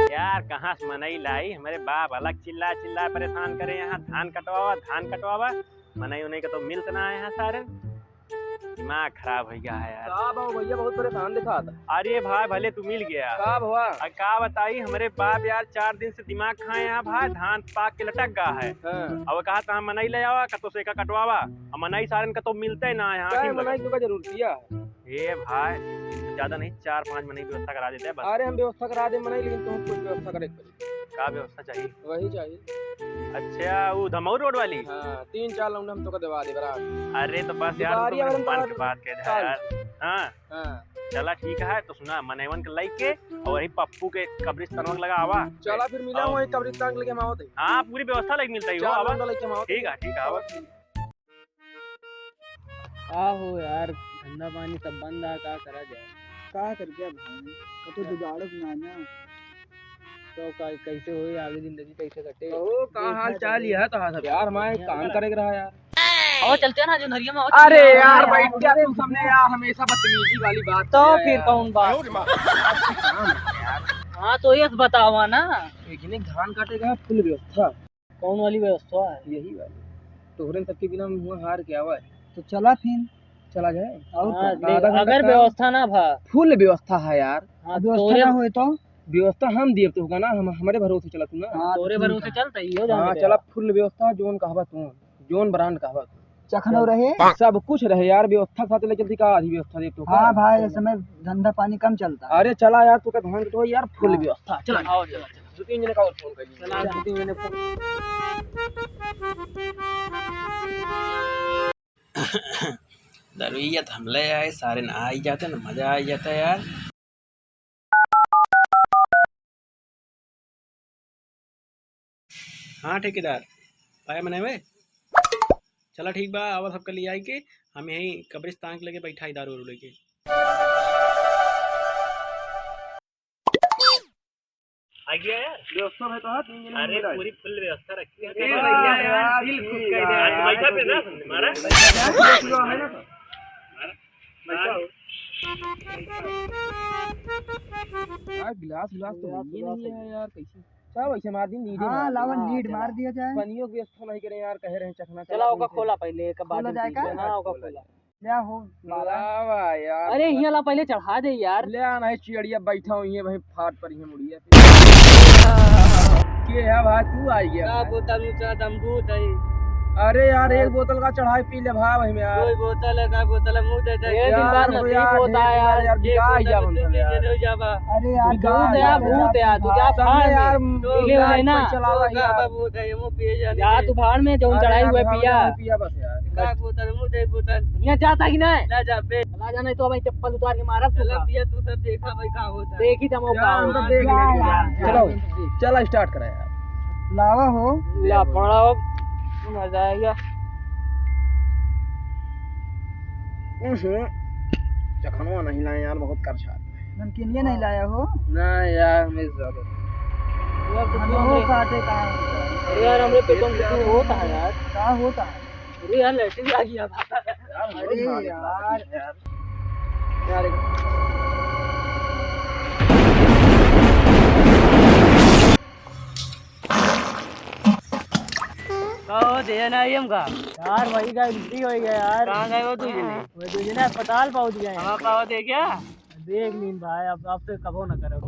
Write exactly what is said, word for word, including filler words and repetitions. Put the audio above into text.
यार, कहाँ से मनई लाई? हमरे बाप अलग चिल्ला चिल्ला परेशान करे, यहाँ धान कटवावा, धान कटवावा। मनई उनई का तो मिलत ना है यहाँ सारे। दिमाग खराब हो गया है यार। का बा भैया, बहुत परेशान दिखात। अरे भाई, भले तू मिल गया। का भवा? अब का बताई, हमरे बाप यार चार दिन से दिमाग खाए हैं भाई, धान पाक के लटक गया है। हाँ। अब कहा था मनई ले आवा, कतो से का कटवावा। अब मनई सारन का तो मिलते ना है, काहे आँखी में मनई लगा। के का जरूरत है? ए भाई, ज्यादा नहीं, चार पांच मनई व्यवस्था करा देते हैं बस। अरे हम व्यवस्था करा दे मनई, लेकिन तुम कुछ व्यवस्था करे के पड़ी। का व्यवस्था चाहिए? वही चाहिए। अच्छा, वो धमऊ रोड वाली? हाँ, तीन चार लौंडा हम तोका देवा दे बराबर। अरे तो बस यार, दुपहरिया तुम वाले मान के बात कह दे यार। हाँ। हाँ। चला ठीक है, तो सुना, मनैवन के लइके और वही पप्पू के कब्रिस्तान में लगा आवा। चला फिर मिला और वही कब्रिस्तान के लगे हम आवत है। हाँ, पूरी व्यवस्था लइके मिलता ही हो, चार आवा। लौंडा लइके हम आवत है। ठीक है, ठीक है, आवा। का हो यार, धंधा पानी सब बंद है, का करा जाए? का कर क्या भाई, कतो जुगाड़ ना ना। तो का, कैसे होई आगे जिंदगी, कैसे कटे? ओ, का हाल चाल है तो? हाँ, सब यार, हमारे काम करे के रहा यार। आओ, चलते हैं ना, जो नरिया में आओ, अरे चलते हैं। यार, बैठ जा तू सामने यार, हमेशा बदतमीजी वाली बात तो है फिर यार। कौन बात? हाँ, तो ये बतावा ना। एक ही धान काटे का फुल व्यवस्था। कौन वाली व्यवस्था है? यही वाली। तोहरे सबके बिना हम हुआ हार के आवा है। तो चला फिर। चला जाए। और हाँ, का? देख, आधा घंटा अगर काम। व्यवस्था ना भा। फुल व्यवस्था है यार। हाँ, व्यवस्था तोरे ना होए तो? व्यवस्था हम दिए तो होगा ना, हम, हमरे भरोसे चला तू ना। हाँ, तोरे ठीक भरोसे है। चलता ही हो जाने हाँ, दे चला यार। फुल व्यवस्था, जोन कहबा तू, जोन ब्रांड कहबा तू। चखनो रहे? सब कुछ रहे यार, व्यवस्था के साथ ले चलती का, आधी व्यवस्था दे तो हाँ का? भाई, इस समय धंधा पानी कम चलता है। अरे चला यार, तू का धान तो यार फुल हाँ। व्यवस्था। चला, आओ, चला, चला। दो तीन जने का और फोन कर लीजिए। चला, दो तीन जने फोन। दरुइया थमले आए, सारे ना आई जाते, ना मजा आई जाता यार। हाँ ठेकेदार, पाए मने वे? चला ठीक बा, आवा सबके ले आई के, हम यहीं कब्रिस्तान के लगे बैठा ही दारू उरू लेके। आ गया यार। व्यवस्था है तो हाँ, तीन जने अरे, मिला है। पूरी फुल व्यवस्था रखी है। अरे यार, यार, दिल खुश कर दे यार। बैठा पे ना, हमारा। बैठा, बैठा, बैठा, है ना? बैठा हो। यार, गिलास, गिलास तो ये नहीं है यार, कैसे? चल, वैसे मार दी, नीडे हाँ, मार दी। लावा, हाँ, नीड चला। मार दिया जाए। पनियों की व्यवस्था नहीं करे यार, कहे रहे चखना चला, चला, ओका बोलते। खोला पहले, एक बार खोला जाए का? हाँ, ओका खोला। ले हो, बाबा। लावा यार। अरे, हियाँ ला, पहले चढ़ा दे यार। ले आ, नहीं, चिड़िया बैठा हुई है, वहीं फाट पड़ी है मुड़िया। के है भाई, तू आई गया का भाई? बोतल ऊंचा दम भूत है। अरे यार, एक बोतल का चढ़ाई पी ले भाई, वहीं में यार। कोई बोतल है, का बोतल है, मुंह दे दे। एक दिन यार, बाद वो नसीब यार, होता है ढेर यार। यार, एक बिका बोतल गया में हम दो सब तीन यार। जने हो जाबा। अरे यार, बिका भूत है, गया भूत है, तू यार। क्या सामने फाड़ यार, में? दो पी ले गाल वही ना। पर चला तो हुआ का यार। बा भूत है, ये मुंह पिए जाने अरे यार, दे। जा तू भाड़ में, जो अरे चढ़ाई यार, हुआ भाड़ पिया। में पिया बस यार। का बोतल, मुंह दे बोतल। यहाँ जाता कि नहीं? ना जा बे। चला जाना तो भाई चप्पल उतार के मारब तू चला का। पिया तू सब देखा भाई का होता है। देखी तमो का यार, हम तो होता। देख लेंगे यार। चलो, चला start करा यार। लावा हो। ला पड़ा हो। मजा आएगा। हम्म, चखनवा नहीं लाए यार, बहुत करछा। नमकीनिया नहीं लाया हो? ना यार, हमें ज्यादा। यार, कुछ हम हमरे लोग काटे का है? अरे यार, हमरे पेटों में कुछ होता है यार। का होता है? अरे यार, लैट्रिन आ गया था। यार, अरे बहुत भारी यार। बात है यार। यार, एक का हो, जय ना आई हमका? यार, वही का उल्टी हो गया यार। कहाँ गए हो दू जने? वो दू जने अस्पताल पहुंच गए। हमारा पावा दे क्या? देख लीन भाई, अब, अब तो कबो ना करब।